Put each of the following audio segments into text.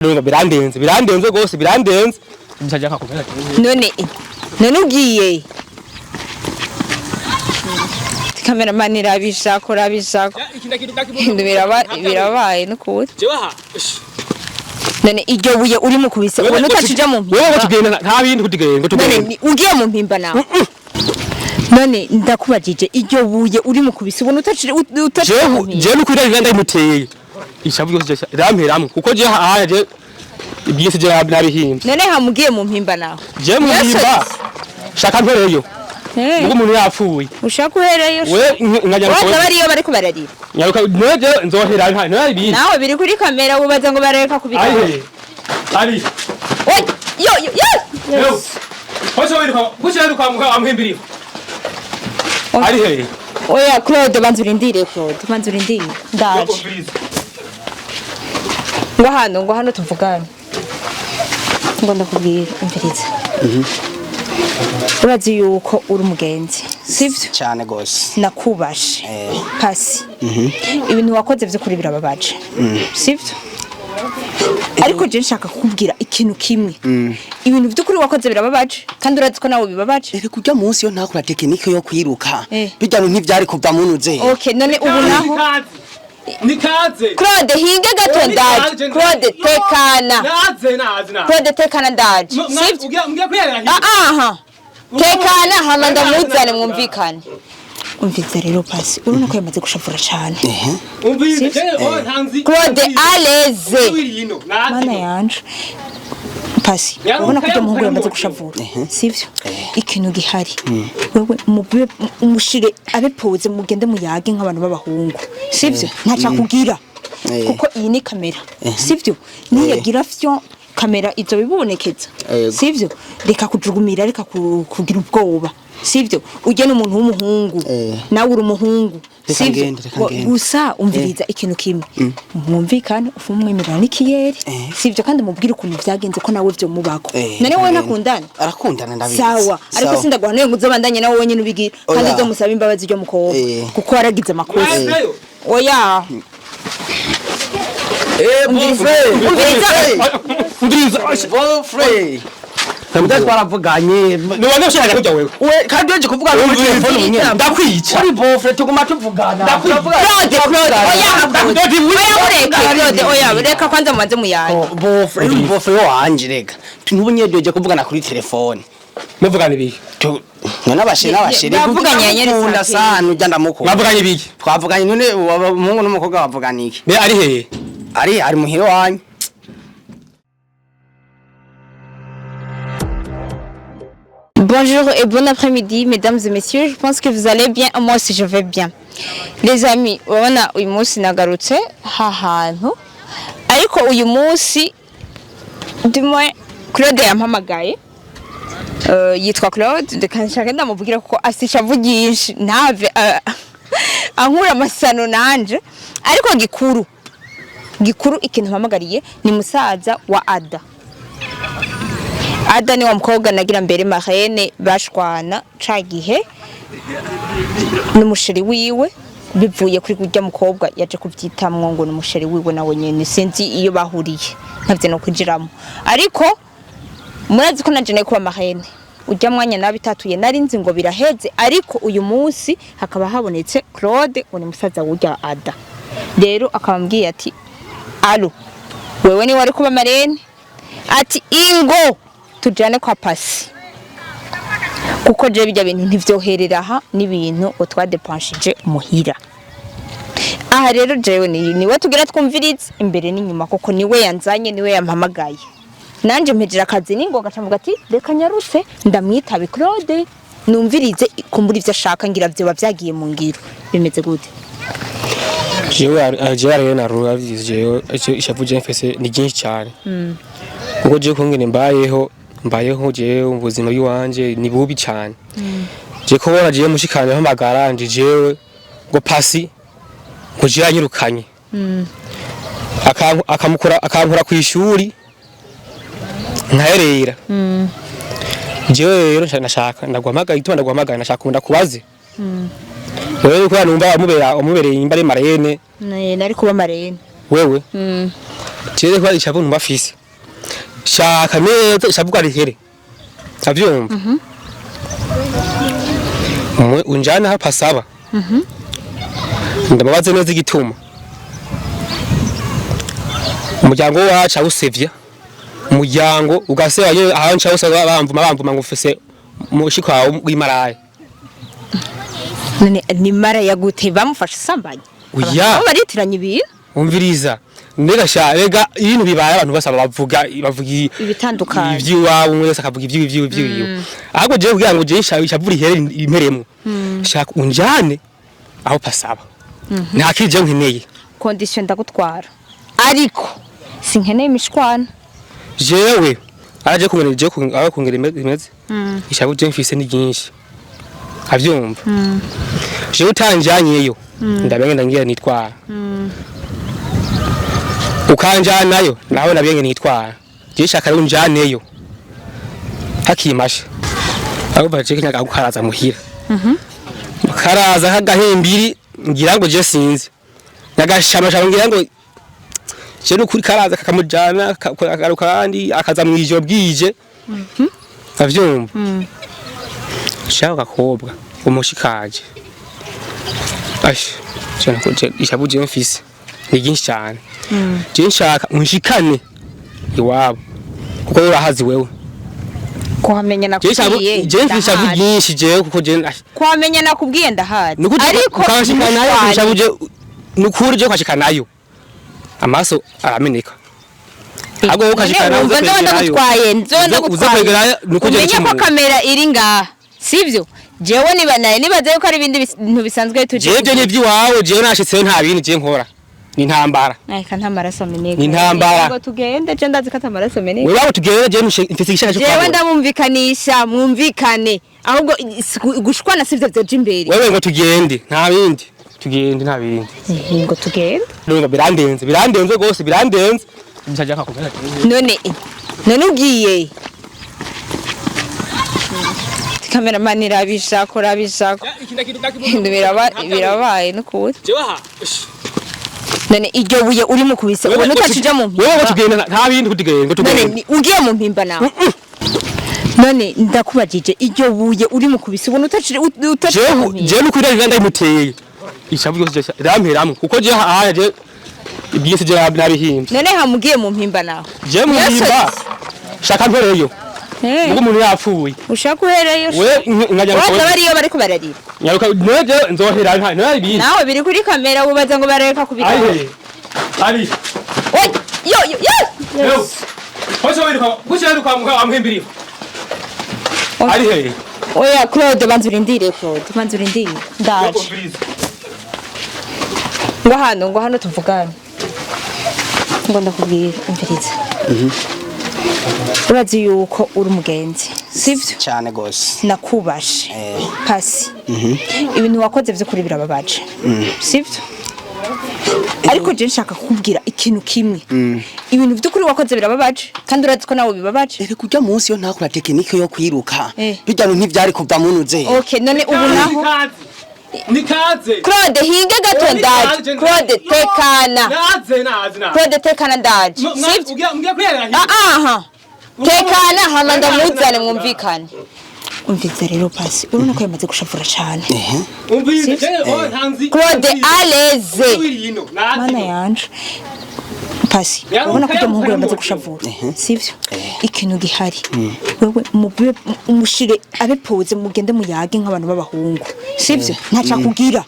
Numva birandenze, birandenze rwose, birandenze. Nshajya nkakumena. None ugiye, kameramani, irabishaka, urabishaka. Birabaye n'ukuri. None iryo buye uri mu kubise, ubona utacija mu Wewe mpimba? Tugenda, nta bindi kutugenda ngo None tugende. Ugiye mu mpimba nawe? None ndakubajije, iryo buye uri mu kubise, ubona utacija mu Jewe mpimba? Jewe nuko irari ndayimuteye ishavu ryose ramperamwe, kuko je haya je ibyisi je nabihimbye. None hamugiye mu mpimba nawe? Je mu mpimba shaka mpereyo. Ubwo umuntu yapfuye. Ushaka uhereyo. We nkanyaruka. Waza bariyo bariko bararira. Nyaruka neje nzohera nta ibindi. Nawe biri kuri kamera, wubaza ngo barareka kubiraba. Ari ari. Oy, yo yo yo! Yo. Hocho wiruka, hocho wiruka amuhimbiriye. Ari he? Oya Claude, banza urindire. Claude, banza urindire, ndaje. Ngo hano tuvugane, ngo ndakubwira. Umviriza, urazi yuko uri umugenzi, sivyo? Cyane gose. Nakubashe. Pasi, ibintu wakoze vy'ukuri birababaje, sivyo? Ariko je nshaka kukubwira ikintu kimwe: ibintu vy'ukuri wakoze birababaje, kandi urazi ko nawe bibabaje. Reka, ujya munsi yo ntakora technique yo kwiruka, bijya ntivyari kuva munuze. Okay, none ubu naho? Nikaze. Claude, hinge gato, ndaje. Claude, tekana. Naze, naze, naze. Claude, tekana, ndaje, sivyo? Ugiye, ugiye kwiyarira. Ah, aha tekana, hama ndamuzane mwumvikane. Umviza rero Pasi, urabona ko yamaze gushavura cane. Umvise je oh ntanzi. Claude, aleze. Wirino naze. Mana yanje, Pasi, urabona ko ibyo muhungu yamaze gushavura, sivyo? Ikintu gihari, wewe mube umushire abe posé, mugende muyage nk'abantu b'abahungu, sivyo? Ntacakugira, kuko iyi ni kamera, sivyo? Niyagira fyo kamera ivyo bibonekeza. Yego. Sivyo? Reka kujugumira, reka kugira ubwoba, sivyo? Ujye n'umuntu w'umuhungu. Nawe uri umuhungu. Reka Sivyo? ngende, reka ngende. Gusa umviriza ikintu kimwe, mwumvikane, ufu umwemerera n'ikiyeri, sivyo? Kandi mubwire ukuntu vyagenze, ko nawe vyo mubako. None Reka wowe ngende. ntakundana? Arakundana, ndabizi. Sawa, ariko Sawa. sindaguhanuye ngo uzobandanye nawe wenyine ubigira, kandi Oya. uzomusaba imbabazi ryo mukobwa, kuko waragize amakosa. Nazeyo. Oya. Beau-frère. Umviriza. Umviriza. Beau-frère. Muda twaravuganye. Niwanze ushaka kujya wewe. We kandi uje kuvugana kuri telefone munyene. Ndakwica. Uri beau-frère, tuguma tuvugana. Turavugana. Claude, Claude, oya, Claude, oya, mureke Claude, oya, reka kwanza mubanze muyage. Oh, beau-frère, uri beau-frère wanje, reka. Ntubu nyejeje kuvugana kuri telefone. Muvugana ibiki? None abashere n'abashere. Bavuganye yanyeretse Ndamukunda ati- sana, ujya ndamukunda. Mwavuganye ibiki? Twavuganye none umuhungu n'umukobwa bavugana iki? Be ari hehe? Ari muhira wanyu. Bonjour et bon après-midi, mesdames et messieurs. Je pense que vous allez bien. Moi aussi, je vais bien. Les amis, urabona uyu munsi nagarutse ha hantu, ariko uyu munsi du moins Claude yampamagaye. Yitwa Claude, reka nshake ndamubwira kuko afite ishavu ryinshi, ntave ankura amasano nanje. Ariko gikuru gikuru, ikintu mpamagariye ni musaza wa Ada. Ada ni wa mukobwa nagira mbere marraine, bashwana ca gihe n'umusheri wiwe, bivuye kuri kurya mukobwa yaje kubyitamwo ngo ni umusheri wiwe nawe nyene. Sinzi iyo bahuriye, ntavyo no kwinjiramo, ariko murazi ko nanje nari kuba marraine ujya mwanya nabitatuye, nari nzi ngo biraheze. Ariko uyu munsi hakaba habonetse Claude, ngo ni musaza w'urya Ada. Rero akaba ambwiye ati: "Allo, wewe ni wari kuba marraine," ati: "Ingo tujane kwa Pasi, kuko je bijya bintu ntivyoherera aha, n'ibintu ngo twadepanshije muhira aha." Rero jewe niwe tugira twumvirize imbere n'inyuma, kuko niwe yanzanye, niwe yampamagaye. Nanje mpejera akazi ningoga, cavuga ati: "Reka nyaruse ndamwitabe Claude, numvirize kumbura ivyo ashaka, ngira vyoba vyagiye mu ngiro." Bimeze gute? Jewe rero narura jewe ishavu je mfise ni ryinshi cyane, kuko jewe kungene mbayeho, mbayeho jewe mu buzima bw'iwanje ni bubi cyane. Je kubona jewe mushikanye mpamagara nje jewe ngo Pasi ngo jewe yanyirukanye, akamukura, akankura ku ishuri nkaherera. Jewe rero nashaka ndaguhamagaye, ituma ndaguhamagaye nashaka ndakubaze wewe, kubera numva umubereye imba ari marraine. Nari kuba marraine. Wewe jewe ko ishavu ntumafise, shaka neza ishavu rihere, avyumva. Mwe unjana hapa saba, ndamubaze neza igituma umuryango wacu awusevya, umuryango ugaseba yewe aho nca hose bamvuma bamvuma ngo ufise mushika wawe w'imaraya. None ni mara ya gute? Bamufashe sambanye? Oya. Abo baritiranya ibintu. Umviriza nega sha, rega ibintu bibaye abantu basaba bavuga bavuga Ibitandukanye. Ivy'iwabo, umwe wese akavuga ivy'iwe ivy'iwe ivy'iwe. Ahubwo jewe kugira ngo jewe ishavu rihere imperemo, shaka unjane aho pasaba, nta kindi jewe nkeneye. Condition, ndagutwara ariko sinkeneye imishwana. Jewe araje kungera, jewe aho kungera imeze, ishavu jewe mfise ni ryinshi, avyumva. Jewe utanjanyeyo ndabenge ngira nitwara, ukanjanayo nawe nabenge nitwara. Jewe shaka rero unjaneyo hakimasha aho baje kinyaga gukaraza muhira, karaza kagahimbiri ngira ngo je sinzi nyagashamasha ngira ngo je nukuri karaza kakamujana akagaruka kandi akaza mwijoro bwije, avyumva. Shaka gakobwa umushikaje ash je nako ishavu je mfise ni ryinshi cyane. Je nshaka unshikane iwabo kuko urahazi wewe. Kuhamenya Je ishavu nakubwiye je mfise ishavu ndahari. ryinshi jewe kuko je ash, Kuhamenya nakubwiye ndahari. Nukuri Ariko ukashikanayo imishwano. ishavu je nukuri je ukashikanayo amaso arameneka. Ahubwo wowe ukashikana None uze wumva nzoba kwegerayo. ndagutwaye, nzoba Uze ndagutwaye. kwegerayo, nuko ugenda Umenye ko ukimuha. kamera iri ngaha, sivyo? Jewe niba naye nibaza yuko ari ibindi bintu bisanzwe tuje. Jewe ibyo ni iby'iwawe, jewe nashitseyo nta bindi je nkora, ni intambara. Eka nta maraso ameneka. Ni intambara. Ngo tugende, je ndazi ko ata maraso ameneka. Wewe wabo tugende, jewe mfise igishaka cyo Jewe kwabona. ndamumvikanisha, mwumvikane. Ahubwo gushwana sivyo vyoja imbere. Wewe ngo tugende nta bindi, tugende nta bindi. Ngo tugende. None birandenze, birandenze rwose, birandenze. Nshaka kakubwira. None ugiye, kameramani irabishaka, urabishaka. Ibintu birabaye n'ukuri. None iryo buye uri mu kubise ubona utacija mu Wewe ngo mpimba? tugende nta bindi, tugende ngo None tugende. ugiye mu mpimba nawe? None ndakubajije, iryo buye uri mu kubise ubona utacija mu Jewe mpimba? jewe nukuri ndayimuteye ishavu ryose ramperamwe kuko je haya je ibyisi je nabihimbye. None hamugiye mu mpimba nawe? Je mu mpimba shaka mpereyo Eh, ubwo umuntu yapfuye. Ushaka uhereyo. We nkanyaruka. Waza bariyo bariko bararira. Nyaruka neje nzohera nta nta ibindi. Nawe biri kuri kamera, wubaza ngo barareka kubikora. Ari ari. Oy, yo yo yo! Yo. Kocho wiruka, kocho wiruka amuhimbiriye. Ari he? Oya Claude, banza urindire. Claude, banza urindire, ndaje. Ngo hano, ngo hano tuvugane. Ngo ndakubwira, umviriza. Urazi yuko uri umugenzi, sivyo? Cyane gose. Nakubashe. Eh. Pasi, ibintu wakoze vy'ukuri birababaje, sivyo? Ariko je nshaka kukubwira ikintu kimwe: ibintu vy'ukuri wakoze birababaje, kandi urazi ko nawe bibabaje. Ere kujya munsi yo ntakora technique yo kwiruka. Eh. Bijya ntivyari kuva munuze. Okay, none ubu naho? Nikaze. Claude, hinge gato, ndaje. Claude, tekana. Naze naze naze. Claude, tekana, ndaje, sivyo? Ugiye kwiyarira. Ah, aha, tekana, hama ndamuzane mwumvikane. Umvize rero Pasi, urabona ko yamaze gushavura cane. Umvirize je oh ntanzi. Claude, aleze. Ino. Mana yanje, Pasi, urabona ko ujya muhungu yamaze gushavura, sivyo? Ikintu gihari, wewe mube umushire abe poze, mugende muyage nk'abantu b'abahungu, sivyo? Ntacakugira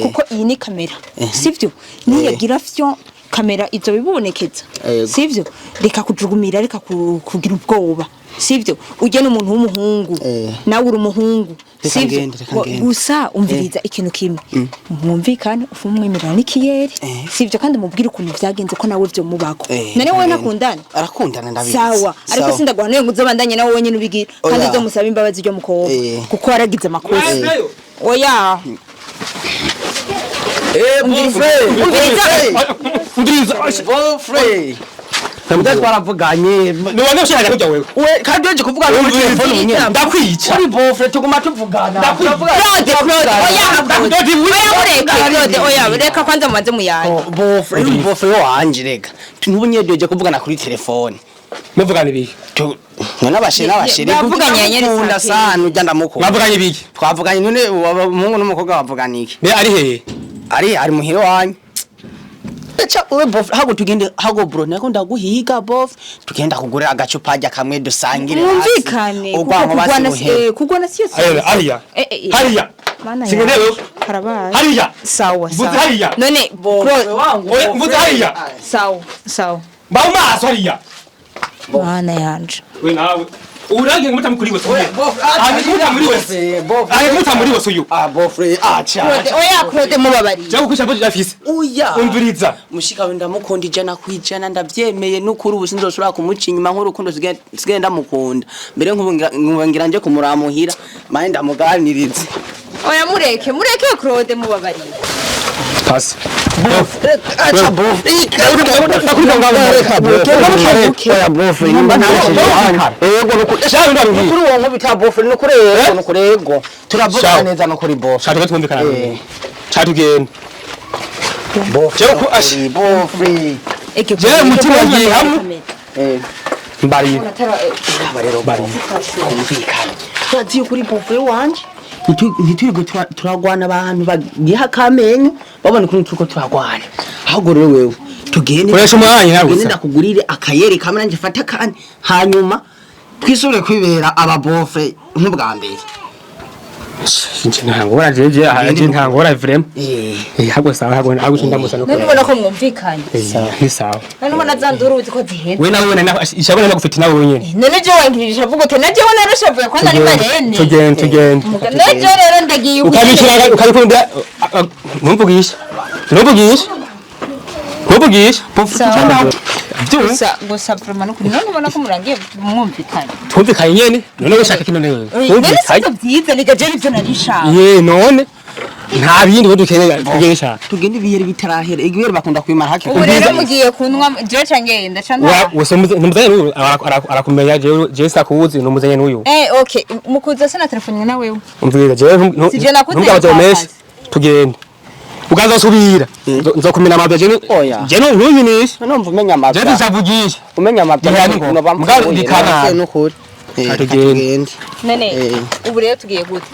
kuko iyi ni kamera, sivyo? Niyagira fyo kamera izo bibonekeza. Yego. Sivyo? Reka kujugumira, reka kugira ubwoba, sivyo? Ujye n'umuntu w'umuhungu. Nawe uri umuhungu. Reka Sivyo? ngende, reka ngende. Gusa umviriza ikintu kimwe, mwumvikane, ufumwemerera n'ikiyeri, sivyo? Kandi mubwire ukuntu vyagenze ko nawe vyo mubako. None wowe reka ngende. ntakundana? Arakundana, ndabizi. Sawa, ariko Sawa. sindaguhanuye ngo uzobandanye nawe wenyine ubigira kandi Oya. uzomusaba imbabazi ryo mukobwa kuko waragize amakosa. Oya. Eh, bon frère. Umviriza. Umviriza. Bon frère. Uda twaravuganye. Ni wange ushaka kujya wewe. We kandi uje kuvugana kuri telefone nyene. Ndakwica. Uri beau-frère, tuguma tuvugana. Claude, Claude, oya, oya, mureke Claude, oya, reka kwanza mubanze muyaye. Beau-frère, uri beau-frère wanje rega. Ntubu nyedeje kuvugana kuri telefone. Muvugana ibiki? None abashere n'abashere Bavuganye nyene ndamukunda saa sana, ujya ndamukunda. Mwavuganye ibiki? Twavuganye none umuhungu n'umukobwa bavugana iki? Mbe ari hehe? Ari muhira wanyu. Echa we bof, hago tugende, hago bro, nako ndaguhiga bof, tugenda kugurira agacupa ajya kamwe dusangire hasi. Mwumvikane, kuko Urwango basi kugwana buhere. kugwana siyo. Hariya, hariya. Eh, eh, eh. Hariya. Mana Singenewe. yanjye. Karabaye. Hariya. Sawa, Mvuze sawa. hariya. None Claude, Oya, mvuze hariya. Sawa, sawa. Mba mu maso hariya. Mana yanje. We nawe. Urangiye kumuta muri wese. Angiye kumuta muri wese. Bof. Angiye kumuta muri wese uyu. Ah, beau-frère, acha. Claude, oya, Claude, mubabariye. Cyangwa kwisha mvuze afise. Uya. Umviriza. Mushika we ndamukunda 100%, ndavyemeye n'ukuri, ubu sinzoshobora kumuca inyuma nk'urukundo sigaye ndamukunda. Mbere nkubu ngira nje kumuramuhira mane ndamuganirize. Oya, mureke, mureke Claude, mubabariye. Pass. Acha bof. Oya beau-frère, nimba yego nukuri. Shawe ndabwiye. Nukuri uwo nkubita beau-frère, nukuri yego, nukuri yego. Turavugana Shawe. neza nukuri bof. Shaka twumvikana. Eh. Cha tugenda. Beau-frère. Jewe ko ashi. Beau-frère. Eke, Jewe umutima wagiye hamwe. Eh. Mbariye. Aba rero twumvikane. Turaziye kuri beau-frère wanje. Ntitwirirwe turagwana, abantu bagiha akamenyo babona ukuntu turiko turagwana. Ahubwo rero wewe tugende. Koresha umwanya nawe Tugende, gusa. ndakugurire akayeri kamwe nanje fata kandi, hanyuma twisubire kwibera aba beau-frère nk'ubwa mbere. Nje ntangora jeje, aha je ntangora vraiment. Eh. Eh, hago sawa, hago hago ndamusa no. None ubona ko mwumvikanye? Eh, ni sawa. None ubona za nduru uzi ko ziheze? We nawe na ishabona nagufite nawe wenyene. None je wangirije avuga uti na jewe narashavuye ko ndari marene. Tugende, tugende. None je rero ndagiye. Ukabikira ukabikunda, ntumvugishe. Ntumvugishe. Ntumvugishe. Sawa. Byumva. Gusa gusa vraiment nukuri, none ubona ko murangiye mwumvikanye? Twumvikanye nyene. None ushaka kino none. None Twumvikanye. sivyo vyiza niga, je nivyo nari nshaka. Ye none nta bindi we dukeneye dukeneye cyane. Tugende ibiyeri bitarahera, ibiyeri bakunda kubimara hakiri. Ubu rero mugiye kunywa, je ca ngenda ca Wa ntaha. wese numuzanye n'uyu arakumenya, jewe jewe sakuzi numuzanye n'uyu. Eh, okay, mukuza se na telefone na wewe. Umviriza jewe. Sije nakuteye ntumbaze menshi. kwakazi. Tugende. Ukazosubira nzokumena amabya jewe. Oya. Jewe ntunyinishe. Numva umenya Jewe amabya. tuzavugisha. Umenya amabya. Bihari ngo. Noba Mugabo mpfuye, bikana. nukuri. Tugende. None Eh. ubu rero tugiye gute?